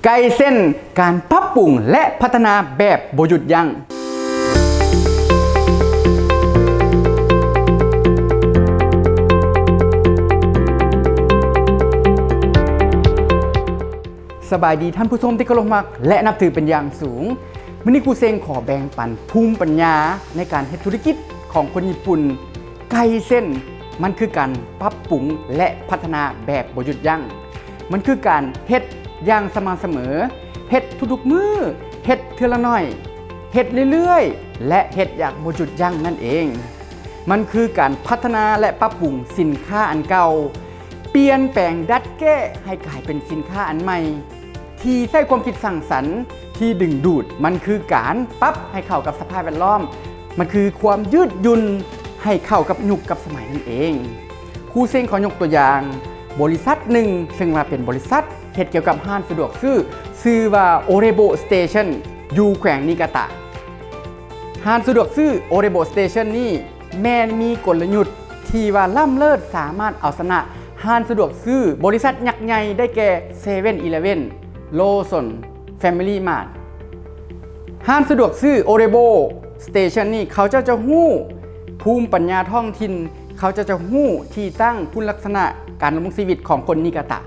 ໄກເຊັນ ການປັບປຸງ ແລະ ພັດທະນາແບບບໍ່ຢຸດຢັ້ງ. ສະບາຍດີທ່ານຜູ້ຊົມທີ່ເຄົາລົບຮັກ ແລະ ນັບຖືເປັນຢ່າງສູງ. ມື້ນີ້ຄູເຊັງຂໍແບ່ງປັນພູມປັນຍາໃນການເຮັດທຸລະກິດຂອງຄົນຍີ່ປຸ່ນ. ໄກເຊັນ ມັນຄືການປັບປຸງ ແລະ ພັດທະນາແບບບໍ່ຢຸດຢັ້ງ. ມັນຄືການເຮັດຢ່າງສະໝ່ຳສະເໝີ, ເຮັດທຸກໆມື້, ເຮັດເທື່ອລະໜ້ອຍ, ເຮັດເລື້ອຍໆ ແລະ ເຮັດຢ່າງບໍ່ຢຸດຢັ້ງນັ້ນເອງ. ມັນຄືການພັດທະນາ ແລະ ປັບປຸງສິນຄ້າອັນເກົ່າ, ປ່ຽນແປງດັດແກ້ໃຫ້ກາຍເປັນສິນຄ້າອັນໃໝ່ ທີ່ໃຊ້ຄວາມຄິດສ້າງສັນ ທີ່ດຶງດູດ, ມັນຄືການປັບໃຫ້ເຂົ້າກັບສະພາບແວດລ້ອມ, ມັນຄືຄວາມຍືດຫຍຸ່ນໃຫ້ເຂົ້າກັບຍຸກກັບສະໄໝນັ້ນເອງ. ຄູເຊັງຂໍຍົກຕົວຢ່າງບໍລິສັດໜຶ່ງ, ເຊິ່ງວ່າເປັນບໍລິສັດເຮັດກ່ຽວກັບຮ້ານສະດວກຊື້, ຊື່ວ່າ Orebo Station ຢູ່ແຂວງນິກາຕະ. ຮ້ານສະດວກຊື້ Orebo Station ນີ້ ແມ່ນມີກົນລະຍຸດທີ່ວ່າລ້ຳເລີດ, ສາມາດເອົາຊະນະຮ້ານສະດວກຊື້ບໍລິສັດຍັກໃຫຍ່ໄດ້ແກ່ Seven Eleven, Lawson, Family Mart. ຮ້ານສະດວກຊື້ Orebo Station ນີ້ ເຂົາເຈົ້າຈະຮູ້ພູມປັນຍາທ້ອງຖິ່ນ, ເຂົາເຈົ້າຈະຮູ້ທີ່ຕັ້ງ, ຄຸນລັກສະນະການດຳລົງຊີວິດຂອງຄົນນິກາຕະ.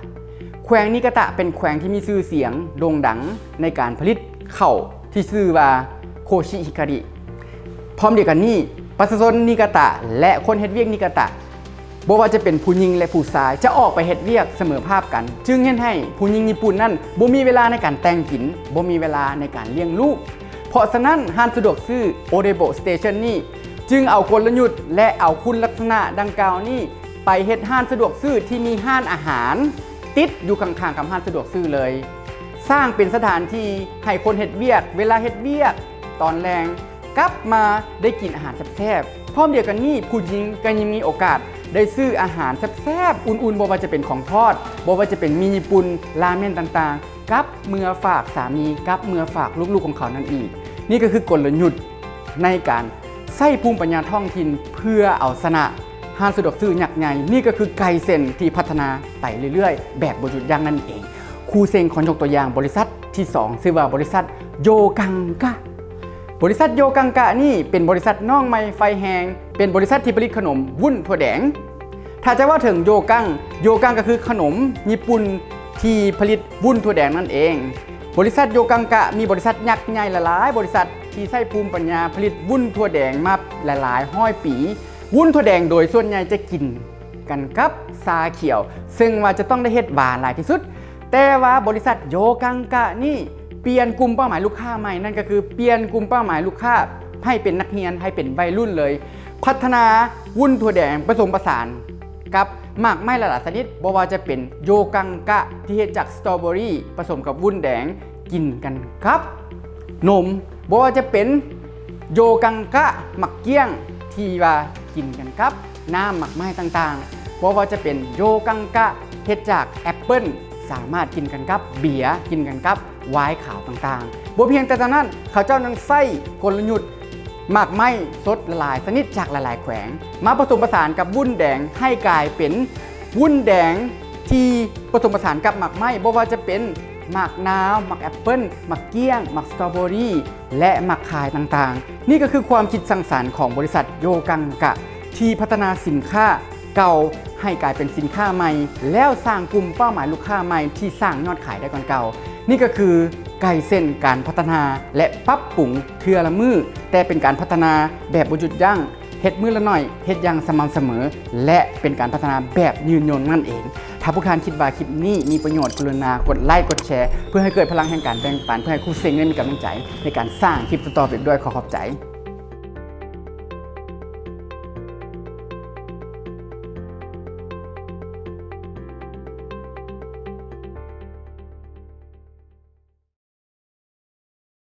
ແຂວງນິກາຕະເປັນແຂວງທີ່ມີຊື່ສຽງໂດ່ງດັງໃນການຜະລິດເຂົ້າ ທີ່ຊື່ວ່າໂຄຊິຮິກາລິ. ພ້ອມດຽວກັນນີ້, ປະຊາຊົນນິກາຕະ ແລະ ຄົນເຮັດວຽກນິກາຕະ, ບໍ່ວ່າຈະເປັນຜູ້ຍິງ ແລະ ຜູ້ຊາຍ, ຈະອອກໄປເຮັດວຽກສະເໝີພາບກັນ, ຈຶ່ງເຮັດໃຫ້ຜູ້ຍິງຍີ່ປຸ່ນນັ້ນບໍ່ມີເວລາໃນການແຕ່ງກິນ, ບໍ່ມີເວລາໃນການລ້ຽງລູກ. ເພາະສະນັ້ນ, ຮ້ານສະດວກຊື້ Orebo Station ນີ້ ຈຶ່ງເອົາກົນລະຍຸດ ແລະ ເອົາຄຸນລັກສະນະດັ່ງກ່າວນີ້ ໄປເຮັດຮ້ານສະດວກຊື້ທີ່ມີຮ້ານອາຫານຕິດຢູ່ຂ້າງໆກັບຮ້ານສະດວກຊື້ເລີຍ. ສ້າງເປັນສະຖານທີ່ໃຫ້ຄົນເຮັດວຽກ, ເວລາເຮັດວຽກຕອນແລງ ກັບມາໄດ້ກິນອາຫານແຊບໆ. ພ້ອມດຽວກັນນີ້, ຜູ້ຍິງກໍຍັງມີໂອກາດໄດ້ຊື້ອາຫານແຊບໆ ອຸ່ນໆ, ບໍ່ວ່າຈະເປັນຂອງທອດ, ບໍ່ວ່າຈະເປັນໝີ່ຍີ່ປຸ່ນ, ລາເມັນຕ່າງໆ, ກັບເມືອຝາກສາມີ, ກັບເມືອຝາກລູກໆຂອງເຂົານັ້ນອີກ. ນີ້ກໍຄືກົນລະຍຸດໃນການໃຊ້ພູມປັນຍາທ້ອງຖິ່ນເພື່ອເອົາຊະນະຮ້ານສະດວກຊື້ຍັກໃຫຍ່. ນີ້ກໍຄືໄກເຊັນທີ່ພັດທະນາໄປເລື້ອຍໆ ແບບບໍ່ຢຸດຢັ້ງນັ້ນເອງ. ຄູເຊັງຂໍຍົກຕົວຢ່າງບໍລິສັດທີສອງ ຊື່ວ່າບໍລິສັດໂຢກັງກະ. ບໍລິສັດໂຢກັງກະນີ້ເປັນບໍລິສັດນ້ອງໃໝ່ໄຟແຮງ, ເປັນບໍລິສັດທີ່ຜະລິດຂະໜົມວຸ້ນຖົ່ວແດງ. ຖ້າຈະເວົ້າເຖິງໂຢກັງ, ໂຢກັງກໍຄືຂະໜົມຍີ່ປຸ່ນທີ່ຜະລິດວຸ້ນຖົ່ວແດງນັ້ນເອງ. ບໍລິສັດໂຢກັງກະມີບໍລິສັດຍັກໃຫຍ່ຫຼາຍໆບໍລິສັດທີ່ໃຊ້ພູມປັນຍາຜະລິດວຸ້ນຖົ່ວແດງມາຫຼາຍໆຮ້ອຍປີ. ວຸ້ນຖົ່ວແດງໂດຍສ່ວນໃຫຍ່ຈະກິນ ກັນກັບຊາຂຽວ, ເຊິ່ງວ່າຈະຕ້ອງໄດ້ເຮັດຫວານຫຼາຍທີ່ສຸດ. ແຕ່ວ່າບໍລິສັດໂຢກັງກະນີ້ປ່ຽນກຸ່ມເປົ້າໝາຍລູກຄ້າໃໝ່, ນັ້ນກໍຄືປ່ຽນກຸ່ມເປົ້າໝາຍລູກຄ້າໃຫ້ເປັນນັກຮຽນ, ໃຫ້ເປັນໄວລຸ້ນເລີຍ. ພັດທະນາວຸ້ນຖົ່ວແດງປະສົມປະສານກັບໝາກໄມ້ຫຼາຍໆຊະນິດ, ບໍ່ວ່າຈະເປັນໂຢກັງກະທີ່ເຮັດຈາກສະຕໍເບີຣີປະສົມກັບວຸ້ນແດງ, ກິນກັນກັບນົມ, ບໍ່ວ່າຈະເປັນໂຢກັງກະໝາກກ້ຽງທີ່ວ່າກິນກັນກັບນ້ຳໝາກໄມ້ຕ່າງໆ, ບໍ່ວ່າຈະເປັນໂຢກັງກະເຮັດຈາກແອັບເປິ້ນ ສາມາດກິນກັນກັບເບຍ, ກິນກັນກັບວາຍຂາວຕ່າງໆ. ບໍ່ພຽງແຕ່ເທົ່ານັ້ນ, ເຂົາເຈົ້າຍັງໃຊ້ກົນລະຍຸດໝາກໄມ້ສົດຫຼາຍໆຊະນິດຈາກຫຼາຍໆແຂວງ ມາປະສົມປະສານກັບວຸ້ນແດງໃຫ້ກາຍເປັນວຸ້ນແດງທີ່ປະສົມປະສານກັບໝາກໄມ້, ບໍ່ວ່າຈະເປັນ ໝາກນາວ, ໝາກແອັບເປິ້ນ, ໝາກກ້ຽງ, ໝາກສະຕໍເບີຣີ ແລະ ໝາກຄາຍຕ່າງໆ. ນີ້ກໍຄືຄວາມຄິດສ້າງສັນຂອງບໍລິສັດໂຢກັງກະ ທີ່ພັດທະນາສິນຄ້າເກົ່າໃຫ້ກາຍເປັນສິນຄ້າໃໝ່, ແລ້ວສ້າງກຸ່ມເປົ້າໝາຍລູກຄ້າໃໝ່ທີ່ສ້າງຍອດຂາຍໄດ້ກ່ອນເກົ່າ. ນີ້ກໍຄືໄກເຊັນການພັດທະນາ ແລະ ປັບປຸງເທື່ອລະມື້, ແຕ່ເປັນການພັດທະນາແບບບໍ່ຢຸດຢັ້ງ. ເຮັດມື້ລະໜ້ອຍ, ເຮັດຢ່າງສະໝ່ຳສະເໝີ ແລະ ເປັນການພັດທະນາແບບຍືນຍົງນັ້ນເອງ. ຖ້າພວກທ່ານຄິດວ່າຄລິບນີ້ມີປະໂຫຍດ, ກະລຸນາກົດໄລກ໌ ກົດແຊ ເພື່ອໃຫ້ເກີດພະລັງແຫ່ງການແບ່ງປັນ, ເພື່ອໃຫ້ຄູເຊັງໄດ້ມີກຳລັງໃຈໃນການສ້າງຄລິບຕໍ່ໆໄປອີກດ້ວຍ. ຂໍຂອບໃຈ.